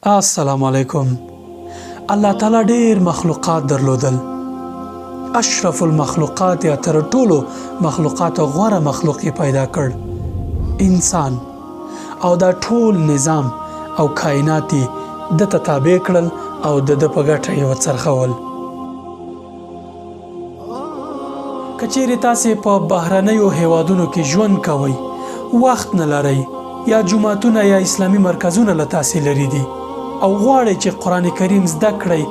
السلام علیکم. الله تعالی ډیر مخلوقات درلودل. اشرف المخلوقات یا تر ټولو مخلوقاتو غوره مخلوق یې پیدا کړ، انسان. او دا ټول نظام او کائنات یې ده ته تابع کړل او د ده په ګټه یې وڅرخول. که چیرې تاسې په بهرنیو هیوادونو کې ژوند کوئ، وخت نه لرئ، یا جوماتونه یا اسلامي مرکزونه له تاسې لرې دي او غواړئ چې قرآن کریم زده کړئ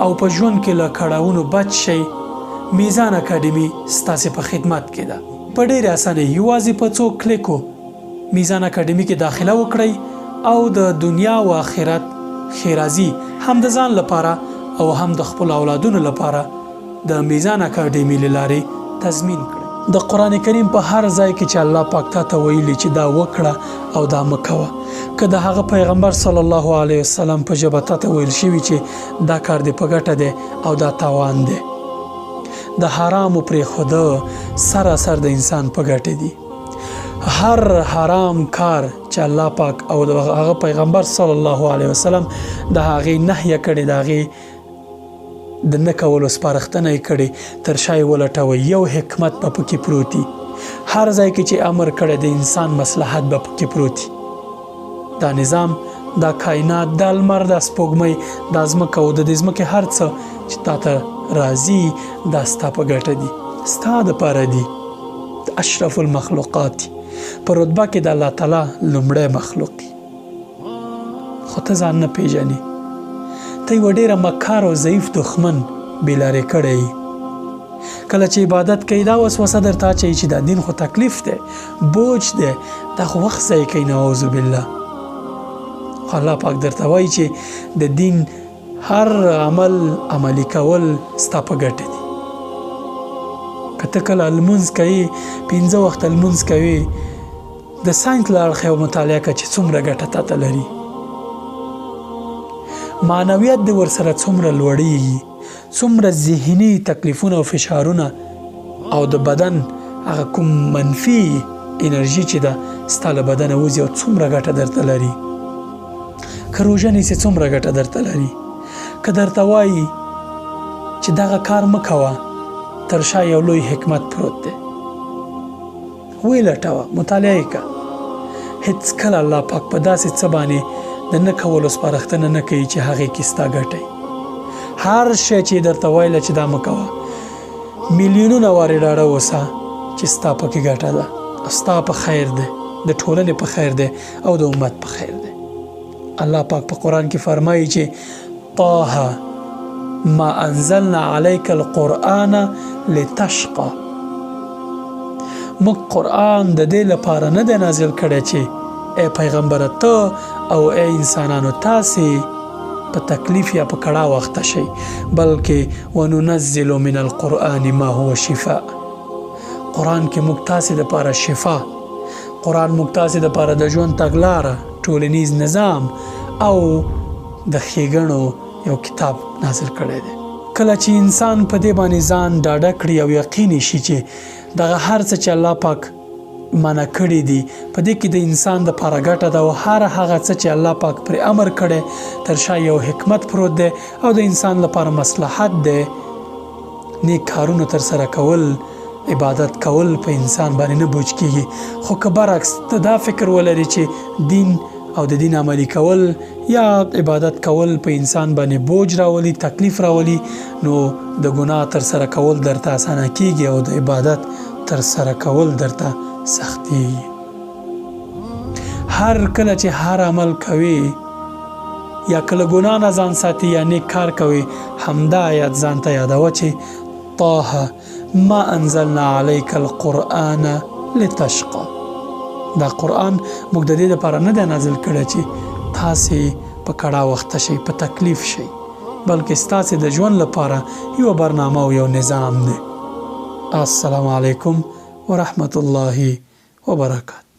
او په ژوند کې له کړاوونو بچ شئ، میزان اکاډمي ستاسې په خدمت کې ده. په ډېرې اسانۍ یوازې په څو کلیکو میزان اکاډمي کې داخله وکړئ او د دنیا او آخرت ښېرازي هم د ځان لپاره او هم د خپلو اولادونو لپاره د میزان اکاډمي له لارې تضمین کړئ. د قرآن کریم په هر ځای کې چې الله پاک تا ته ویلي چې دا وکړه او دا مه کوه، که د هغه پیغمبر صلی الله علیه وسلم په ژبه تا ته ویل شوي چې دا کار دې په ګټه دی او دا تاوان دی، د حرامو پرېښوده سراسر د انسان په ګټه دي. هر حرام کار چې الله پاک او د هغه پیغمبر صلی الله علیه وسلم د هغې نهیه کړې، د هغې د نه کولو سپارښتنه یې کړې، تر شا یې ولټوئ، یو حکمت به پکې پروت وي. هر ځای کې چې امر کړی د انسان مصلحت به پکې پروت وي. دا نظام، دا کائنات، دا لمر، دا سپوږمۍ، دا ځمکه او د دې ځمکې هر څه چې تا ته راځي، دا ستا په ګټه دي، ستا دپاره دي. د اشرف المخلوقات دي، په رتبه کې د الله تعالی لومړی مخلوق دی، خو ته ځان نه پیژنې. ته یو ډېره مکار او ضعیف دښمن بې لارې کړی یې. کله چې عبادت کوي دا وسوسه درته اچوي چې دا دین خو تکلیف دی، بوج دی، دا خو وخت ضایع کوي، نعوذ بالله. خو الله پاک درته وایي چې د دین هر عمل عملي کول ستا په ګټه دي. که ته کله لمونځ کوي، 5 وخته لمونځ کوي، د ساینس له اړخه یو مطالعه کړه چې څومره ګټه تا ته لري، معنویت دې ورسره څومره لوړیږي، څومره ذهني تکلیفونه او فشارونه او د بدن هغه کوم منفي انرژي چې ده ستا له بدنه وځي او څومره ګټه درته لري. که روژه نیسې څومره ګټه درته لري. که درته وایي چې دغه کار مه کوه، تر شا یو لوی حکمت پروت دی، ویې لټوه، مطالعه یې کړه. هېڅکله الله پاک په داسې څه باندې د نه کولو سپارښتنه نه کوي چې هغې کې ستا ګټه وي. هر شی چې درته ویله چې دا مه کوه، میلیونونه وارې ډاډه اوسه چې ستا پکې ګټه ده، ستا په خیر دی، د ټولنې په خیر دی او د امت په خیر دی. الله پاک په قرآن کې فرمایي چې طه ما انزلنا عليك القرآن لتشقى. موږ قرآن د دې لپاره نه دی نازل کړی چې ای پیغمبره ته او ای انسانانو تاسې په تکلیف یا په کړاو اخته شئ، بلکې وننزل من القرآن ما هو شفاء. قرآن کې موږ تاسې دپاره شفا، قرآن موږ تاسې دپاره د ژوند تګلاره، ټولنیز نظام او د ښېګڼو یو کتاب نازل کړی دی. کله چې انسان په دې باندې ځان ډاډه کړي او یقیني شي چې دغه هر څه چې الله پاک منع کړي دي په دې کې د انسان د پاره ګټه ده او هر هغه څه چې الله پاک پرې امر کړی تر شا یو حکمت پروت دی او د انسان لپاره مصلحت دی، نیک کارونو ترسره کول، عبادت کول په انسان باندې نه بوج کیږي. خو که برعکس ته دا فکر ولري چې دین او د دین عملي کول یا عبادت کول په انسان باندې بوج راولي، تکلیف راولي، نو د ګناه ترسره کول درته اسانه کیږي او د عبادت ترسره کول درته سختیږي. هر کله چې هر عمل کوي یا کله ګناه نه ځان ساتي یا نیک کار کوي، همدا آیت ځان ته یادوه چې طه ما انزلنا عليك القرآن لتشقى. دا قرآن موږ د دې لپاره نه دی نازل کړی چې تاسې په کړاو اخته شئ، په تکلیف شئ، بلکې ستاسې د ژوند لپاره یوه برنامه او یو نظام دی. السلام علیکم ورحمة الله وبرکاته.